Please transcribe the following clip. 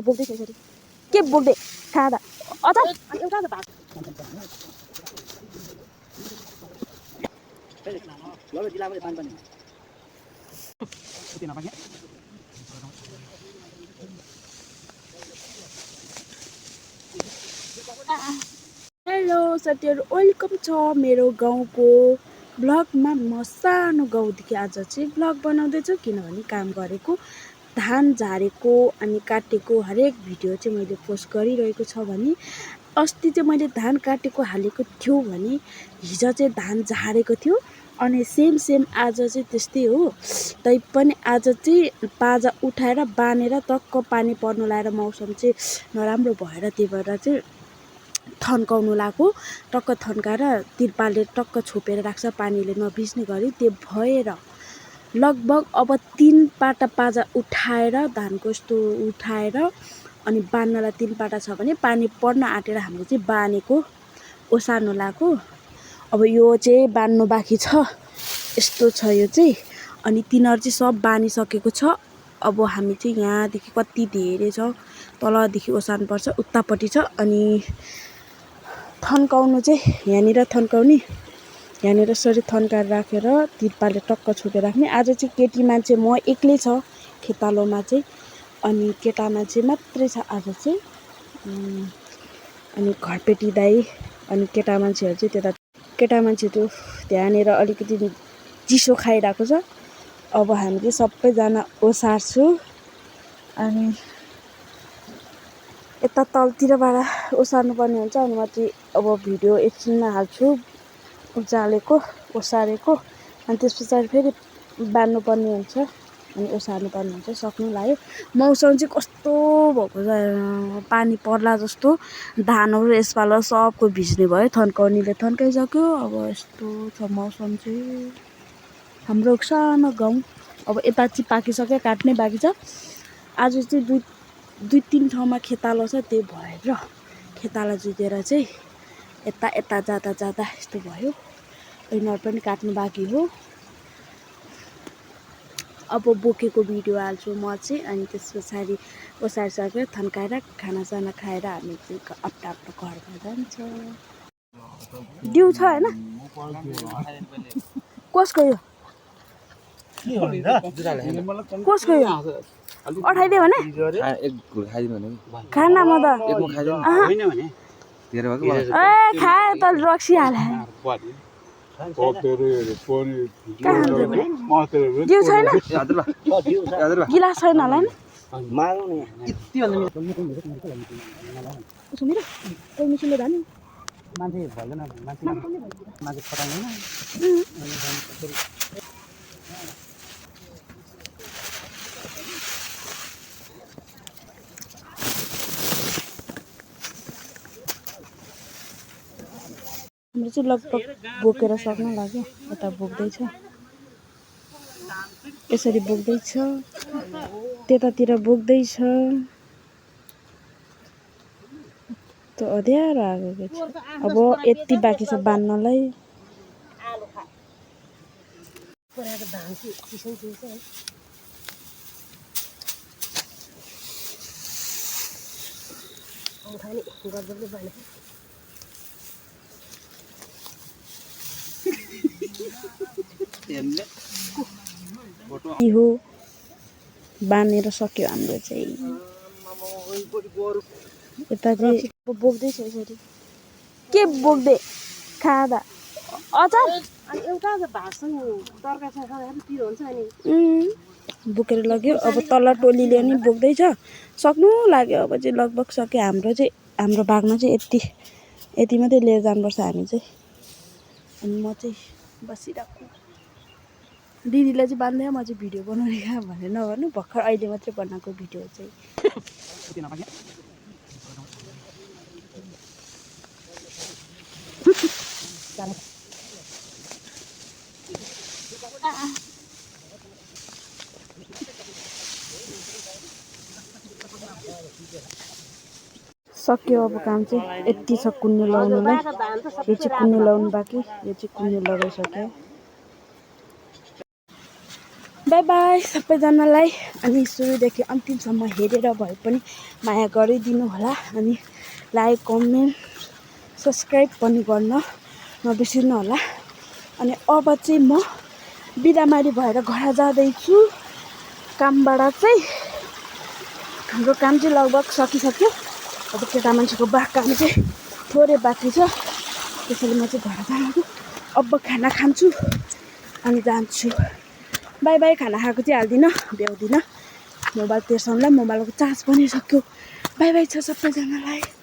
बोक्दै छ यसरी के बोक्दै खाँदा अचार अनि एउटा भात हेलो साथीहरु वेलकम छ मेरो गाउँको ब्लगमा। म सानो गाउँदेखि आज चाहिँ ब्लग बनाउँदैछु किनभने काम गरेको धान झारेको अनि काटेको हरेक भिडियो चाहिँ मैले पोस्ट गरिरहेको छ भने अस्ति चाहिँ मैले धान काटेको हालेको थियो भने हिजो चाहिँ धान झारेको थियो अनि सेम आज चाहिँ त्यस्तै हो। तैपनि आज चाहिँ पाजा उठाएर बानेर टक्क पानी पर्न लाएर मौसम चाहिँ नराम्रो भएर त्यही भएर चाहिँ थन्काउनु लाको टक्क थन्काएर तिरपालले टक्क छोपेर राख्छ पानीले नभिज्ने गरी। त्यो भएर लगभग अब 3 पाटा पाजा उठाएर धानको यस्तो उठाएर अनि बान्नलाई 3 पाटा छ भने पानी पर्न आँटेर हामीले चाहिँ बानेको ओसार्नु लाको। अब यो चाहिँ बान्नु बाँकी छ यस्तो छ यो चाहिँ अनि तिनीहरु चाहिँ सब बानिसकेको छ। अब हामी चाहिँ यहाँदेखि कति धेरै छ तलदेखि ओसार्नु पर्छ उतापट्टि छ अनि थन्काउनु चाहिँ यहाँनिर थन्काउने यहाँनिर यसरी थन्काएर राखेर तिरपालले टक्क छोपेर राख्ने। आज चाहिँ केटी मान्छे म एक्लै छ खेतालोमा चाहिँ अनि केटा मान्छे मात्रै छ आज चाहिँ अनि घरपेटी दाइ अनि केटा मान्छेहरु चाहिँ त्यता केटा मान्छे त त्यहाँनिर अलिकति चिसो खाइरहेको छ। अब हामी चाहिँ सबैजना ओसार्छु अनि यता तलतिरबाट ओसार्नु पर्ने हुन्छ अनि म चाहिँ अब भिडियो एकछिनमा हाल्छु उचालेको ओसारेको अनि त्यस पछाडि फेरि बान्नु पर्ने हुन्छ अनि ओसार्नु पर्ने हुन्छ। सक्नु लाग्यो मौसम चाहिँ कस्तो भएको छ पानी पर्ला जस्तो धानहरु यसपालो सबको भिज्ने भयो थन्काउनेले थन्काइसक्यो। अब यस्तो छ मौसम चाहिँ हाम्रो सानो गाउँ। अब यता चाहिँ पाकिसक्यो काट्नै बाँकी छ। आज चाहिँ दुई तीन ठाउँमा खेतालो छ त्यही भएर खेताला जुतेर चाहिँ यता जाँदा यस्तो भयो। यिनीहरु पनि काट्नु बाँकी हो। अब बोकेको भिडियो हाल्छु म चाहिँ अनि त्यस पछाडि ओसारिसकेर थन्काएर खानासाना खाएर हामी चाहिँ आफ्नो घरमा जान्छ। डिउ छ हैन कसको यो कसको यो अठाइदियो भने खाना म त ए खाए त रक्सी हाले डिउ छैन गिलास छैन होला नि मान्छे भन्दैन मान्छे पठाउँदैन हाम्रो चाहिँ लगभग बोकेर सक्नु लाग्यो। यता बोक्दैछ यसरी बोक्दैछ त्यतातिर बोक्दैछ त अध्यारो आएको छ। अब यति बाँकी छ बान्नलाई। हो बानेर सक्यो हाम्रो चाहिँ। यता चाहिँ बोक्दै छ यसरी के बोक्दै खाँदा अचार अनि एउटा भातसँग तरकारी पिरो हुन्छ अनि बोकेर लग्यो। अब तल टोलीले नि बोक्दैछ सक्नु लाग्यो। अब चाहिँ लगभग सक्यो हाम्रो भागमा चाहिँ यति मात्रै लिएर जानुपर्छ हामी चाहिँ। अनि म चाहिँ बसिरहेको दिदीलाई चाहिँ बान्दै म चाहिँ भिडियो बनाउने क्या भनेर नभर्नु भर्खर अहिले मात्रै बनाएको भिडियो चाहिँ। सक्यो अब काम चाहिँ यति छ कुन्ने लाउनुलाई। यो चाहिँ कुन्ने लाउनु बाँकी यो चाहिँ कुन्ने लगाइसक्यो। बाई बाई सबैजनालाई। अनि सुरुदेखि अन्तिमसम्म हेरेर भए पनि माया गरिदिनु होला। अनि लाइक कमेन्ट सब्सक्राइब पनि गर्न नबिर्सिनु होला। अनि अब चाहिँ म बिदामारी भएर घर जाँदैछु कामबाट चाहिँ। हाम्रो काम चाहिँ लगभग सकिसक्यो। अब केटा मान्छेको काम चाहिँ थोरै बाँकी छ। त्यसैले म चाहिँ घर जान्छु। अब खाना खान्छु अनि जान्छु। By by. खाना खाएको चाहिँ हाल्दिनँ, भ्याउँदिनँ। मोबाइल तेर्साउँला, मोबाइलको चार्ज पनि सक्यो। बाई बाई छ सबैजनालाई।